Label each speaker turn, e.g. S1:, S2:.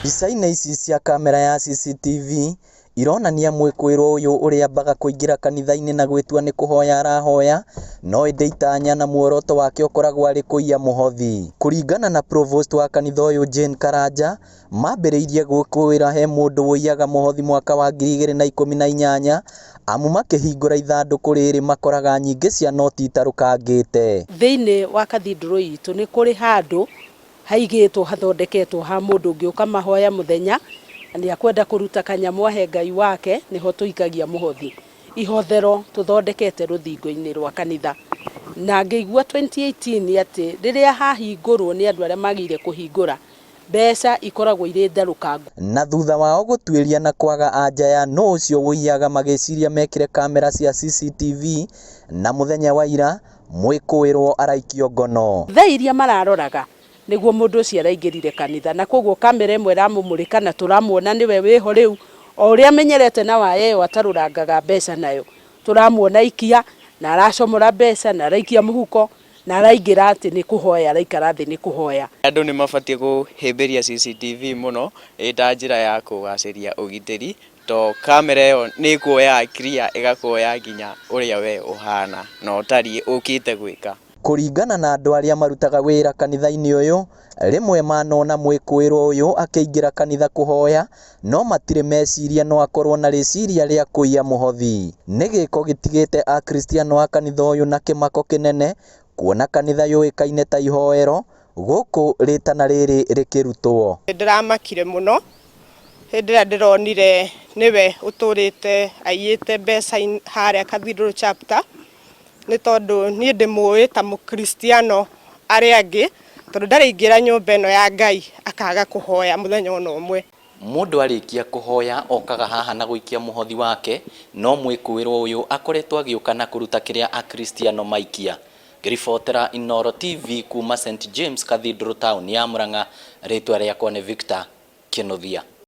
S1: Mbica-inĩ ici cia kamera ya CCTV ironania mwĩkũĩrwo ũyũ ũrĩa ambaga kũingĩra kanitha-inĩ na gwĩtua nĩ kũhoya arahoya, no ĩndĩ itanya na muoroto wake ũkoragwo arĩ kũiya mũhothi. Kũringana na Provost wa kanitha ũyũ Jane Karanja, mambĩrĩirie gwĩkũĩra he mũndũ ũiyaga mũhothi mwaka wa 2018 amu makĩhingũra ithandũkũ rĩrĩ makoraga nyingĩ cia noti itarũkangĩte.
S2: Thĩinĩ wa cathedral itũ nĩ kũrĩ handũ haigĩtwo hathondeketwo ha mũndũ ũngĩũka mahoya mũthenya na nĩ akwenda kũruta kanyamũ ahe Ngai wake, nĩho tũikagia mũhothi. Ihothero tũthondekete rũthingo-inĩ rwa kanitha. Na ngĩigua 2018 atĩ rĩrĩa hahingũrwo nĩ andũ arĩa magĩrĩire kũhingũra, mbeca ikoragwo irĩ ndarũkangu.
S1: Na thutha wao gũtuĩria na kwaga anja ya nũ ũcio ũiyaga magĩciria mekĩre kamera cia CCTV na mũthenya wa ira mwĩkũĩrwo araikio ngono.
S2: Thaa iria mararoraga nĩguo mũndũ ũcio araingĩrire kanitha, na koguo kamera ĩmwe ĩramũmũrĩka na tũramuona nĩwe wĩho rĩu, o ũrĩa amenyerete na waya ĩyo atarũrangaga mbeca nayo, tũramuona ikia na aracomora mbeca na araikia mũhuko na araingĩra atĩ nĩ kũhoya araikara thĩ nĩ kũhoya.
S3: Andũ nĩ mabatiĩ kũhĩmbĩria CCTV mũno ĩ ta njĩra ya kũgacĩria ũgitĩri to kamera ĩyo nĩ ĩkuoyaga clear ĩgakuoya nginya ũrĩa we ũhana na ũtariĩ ũkĩte gwĩka.
S1: Kũringana na andũ arĩa marutaga wĩra kanitha-inĩ ũyũ, rĩmwe manona mwĩkũĩrwo ũyũ akĩingĩra kanitha kũhoya, no matirĩ meciria no akorwo na rĩciria rĩa kũiya mũhothi. Nĩ gĩko gĩtigĩte akristiano a kanitha ũyũ na kĩmako kĩnene kuona kanitha yũĩkaine ta ihoero gũkũ rĩtana rĩrĩ rĩkĩrutwo.
S4: Ndĩramakire mũno hĩndĩ ĩrĩa ndĩronire nĩwe ũtũrĩte aiyĩte mbeca harĩa Cathedral Chapter, nĩ tondũ niĩ ndĩmũĩ ta mũkristiano arĩa angĩ, tondũ ndarĩ aingĩra nyũmba ĩno ya Ngai akaga kũhoya mũthenya ona ũmwe.
S1: Mũndũ arĩkia kũhoya okaga haha na gũikia mũhothi wake, no mwĩkũĩrwo ũyũ akoretwo agĩũka na kũruta kĩrĩa akristiano maikia. Ngĩribotera Inooro TV kuma St James Cathedral town ya Murang'a, rĩtwa rĩakwa nĩ Victor Kĩnuthia.